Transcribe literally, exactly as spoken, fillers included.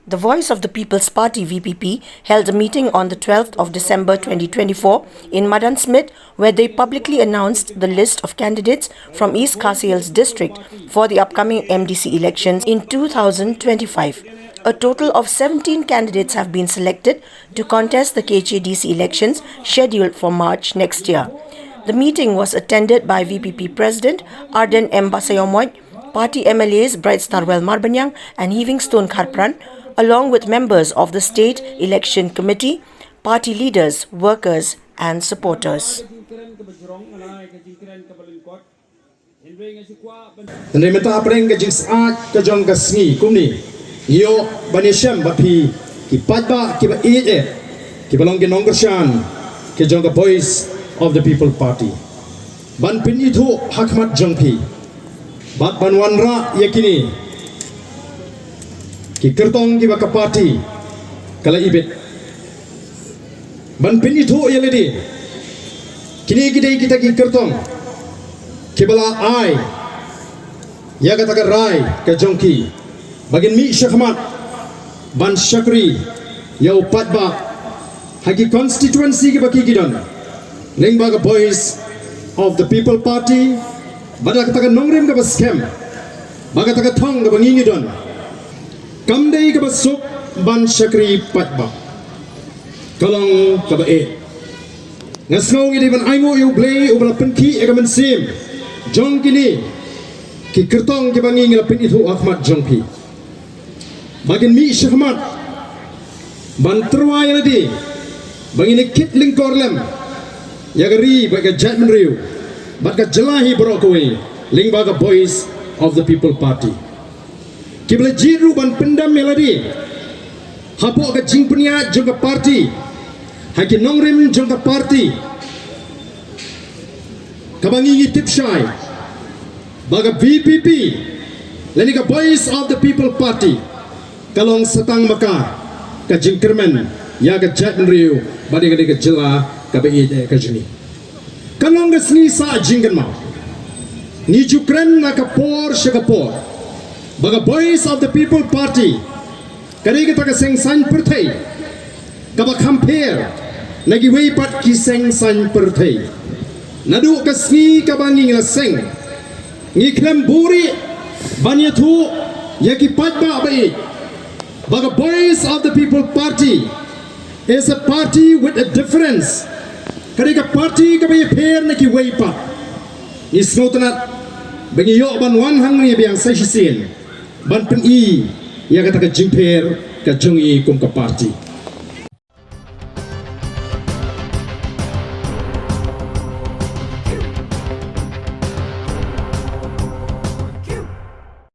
The Voice of the People's Party, V P P, held a meeting on the twelfth of December twenty twenty-four in Madan Smit, where they publicly announced the list of candidates from East Khasi Hills district for the upcoming M D C elections in two thousand twenty-five. A total of seventeen candidates have been selected to contest the K H A D C elections scheduled for March next year. The meeting was attended by V P P President Ardent M Basaiawmoit, party M L As Bright Starwell Marbaniang and Heaving Stone Kharpran, along with members of the State Election Committee, party leaders, workers, and supporters. Hynrei mynta hapdeng ka jingsyaid ka jong ka sngi kumne, ngi ïoh ban ïashem bad phi ki paidbah kiba ïeit eh, kiba long ki nongkyrshan ki jong ka Voice of the People Party, ban pynithuh ha khmat jong phi bad ban wanrah ïa kine ki kyrtong kiba ka party ka la ibit. Ban pynithuh ïa lade, kine ki dei kita ki kyrtong kiba la ai ïa kata ka rai ka jong ki ba kin mih shakhmat ban shakri ïa u paidbah ha ki constituency kiba ki ki don lyngba ka Voice of the People Party. Bad da kata ka nongrim kaba skhem, bad kata ka thong kaba ngi ngi don, kam dei kaba suk ban shakri paidbah, ka long kaba eh. Nga sngew ngi dei ban ainguh ïa U Blei uba la pynkhih ïa ka mynsiem jong kine ki kyrtong kiba ngi ngi la pynithuh ha khmat jong phi ba kin mih shakhmat ban tyrwa ïa lade ba ngin ïa kit lyngkor lem ïa ka ri bad ka jaitbynriew bad ka jylla hi baroh kawei lyngba ka Voice of the People Party. Kiba la jied ruh ban pyndem ïa lade hapoh ka jingpynïaid jong ka party ha ki nongrim jong ka party, kaba ngi ngi tip shai ba ka V P P lane ka Voice of the People Party ka long sa tang ma ka ka jingkyrmen ïa ka jaitbynriew bad ïa ka jylla kaba ïeit eh ka jong ngi. Ka long ka sngi sah jingkynmaw. Ngi ju kren na ka por sha ka por ba ka Voice of the People Party ka dei kata ka seng saiñ pyrthei kaba kham pher na kiwei pat ki seng saiñ pyrthei. Naduh ka sngi kaba ngi la seng, ngi khlem buhrieh ban ïathuh ïa ki paidbah ba ïeit ba ka Voice of the People Party is a party with a difference. Ka dei ka party kaba ïapher na kiwei pat. Ngi sngewtynnat ba ngi ïoh ban wan hangne biang sa shisien ban pyni ïa kata ka jingpher ka jong ngi kum ka party.